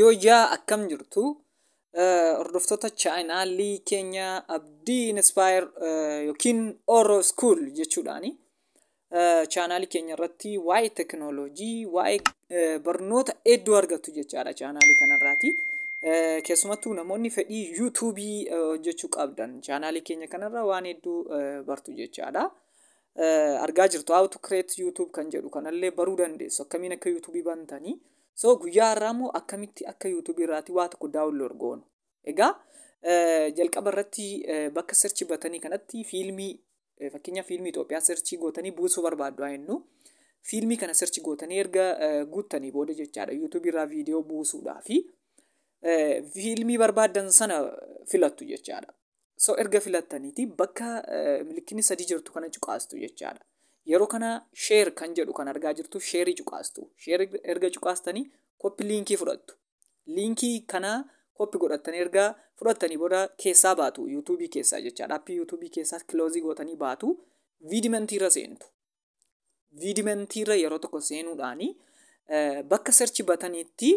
Yooyyaa, akkam jirtu? Hordoftoota chaanaalii keenya Abdii Inspire yookiin Oro School jechuudhaani. Chaanaalii keenya irratti waa'ee teknooloojii, waa'ee barnoota hedduu argattu jechaadha chaanaalii kanarraati. Keessumattuu namoonni fedhii yuutuubii hojjechuu qabdan chaanaalii keenya kanarra waan hedduu bartu jechaadha. Argaa jirtu, "How to create YouTube" kan jedhu kanallee baruu dandeessu, akkamiin akka yuutuubii bantanii. So guyyaa har'aa immoo akkamitti akka yuutuubii irraati waa tokko download goonu. Egaa jalqaba irratti bakka search buttonii kanatti fiilmii, fakkeenyaaf fiilmii Itoophiyaa search gootanii buusuu barbaaddu haa jennu. Fiilmii kana search gootanii erga guuttanii booda jechaadha, yuutuubii irraa viidiyoo buusuudhaa fi fiilmii barbaaddan sana filattu jechaadha. So erga filattaniiti bakka milikinni sadii jirtu kana cuqaastu jechaadha. Yeroo kana share kan jedhu kan argaa jirtu, shareii cuqaastu. Share erga cuqaastanii copy linkii fudhattu. Linkii kana copy godhattanii erga fudhattanii booda keessaa baatu, yuutuubii keessaa jechaadha. Appii yuutuubii keessaa close gootanii baatu. VidMantiirra seentu. VidMantiirra yeroo tokko seenuudhaani bakka search buttoniitti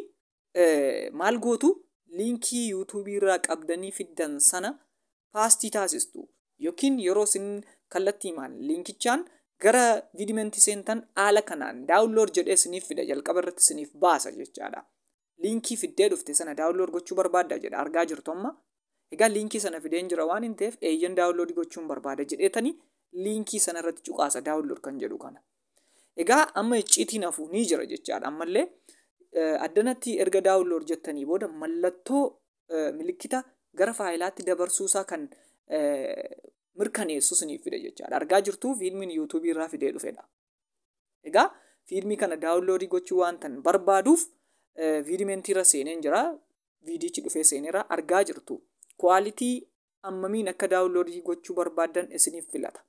maal gootu? Linkii yuutuubii irraa qabdanii fiddan sana paste taasistu. Yookiin yeroo isin kallattiimaan linkichaan gara VidMantii seentan haala kanaan download jedhee isiniif fida, jalqaba irratti isiniif baasa jechaadha. Linkii fiddee dhufte sana download gochuu barbaadda jedha, argaa jirtu amma. Egaa linkii sana fideen jira waan hin ta'eef, eeyyan, download gochuun barbaada jedheetanii linkii sana irratti cuqaasa, download kan jedhu kana. Egaa amma icciitiin hafu ni jira jechaadha. Ammallee addanatti erga download jettanii booda mallattoo milikkita gara faayilaatti dabarsuusaa kan mirkaneessu isiniif fida jechaadha. Argaa jirtu, fiilmiin yuutuubii irraa fidee dhufedha. Egaa fiilmii kana download gochuu waan barbaaduuf VidMantiirra seeneen jira. Viidichi dhufee seeneera, argaa jirtu. Quality ammamiin akka download gochuu barbaaddan isiniif filata.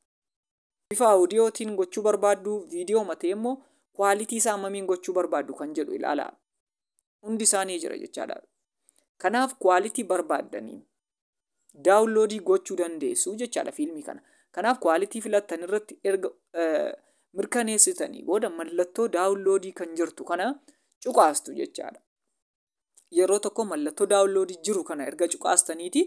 Bifa audiyootiin gochuu barbaaddu, viidiyoo matee immoo quality isaa ammamiin gochuu barbaaddu kan jedhu ilaala. Hundi isaanii jira jechaadha. Kanaaf quality barbaaddaniin download gochuu dandeessu jechaadha fiilmii kana. Kanaaf quality filattan irratti erga mirkaneessitanii booda mallattoo download kan jirtu kana cuqaastu jechaadha. Yeroo tokko mallattoo download jiru kana erga cuqaastaniiti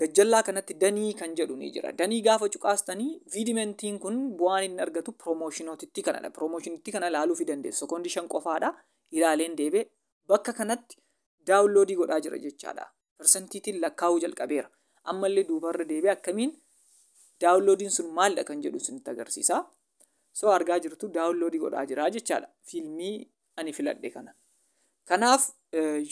gajjallaa kanatti done kan jedhu ni jira. Done gaafa cuqaastanii VidMantiin kun bu'aan inni argatu promotionootitti kanadha. Promotionitti kana ilaaluu fi dandeessu. Sekoondii 5 qofaadha. Ilaaleen deebee bakka kanatti download godhaa jira jechaadha. Persentiitiin lakkaa'uu jalqabeera. Ammallee duubarra deebi'ee akkamiin downloadiin sun maalidha kan jedhu isinitti agarsiisa. So argaa jirtu, download godhaa jira jechaadha. Fiilmii ani filadhe kana. Kanaaf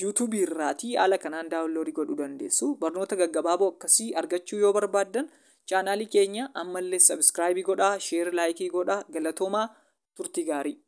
yuutuubii irraatii haala kanaan download godhuu dandeessu. Barnoota gaggabaaboo akkasii argachuu yoo barbaaddan chaanaalii keenya ammallee subscribe godhaa, share, like godhaa. Galatoomaa, turtii gaarii.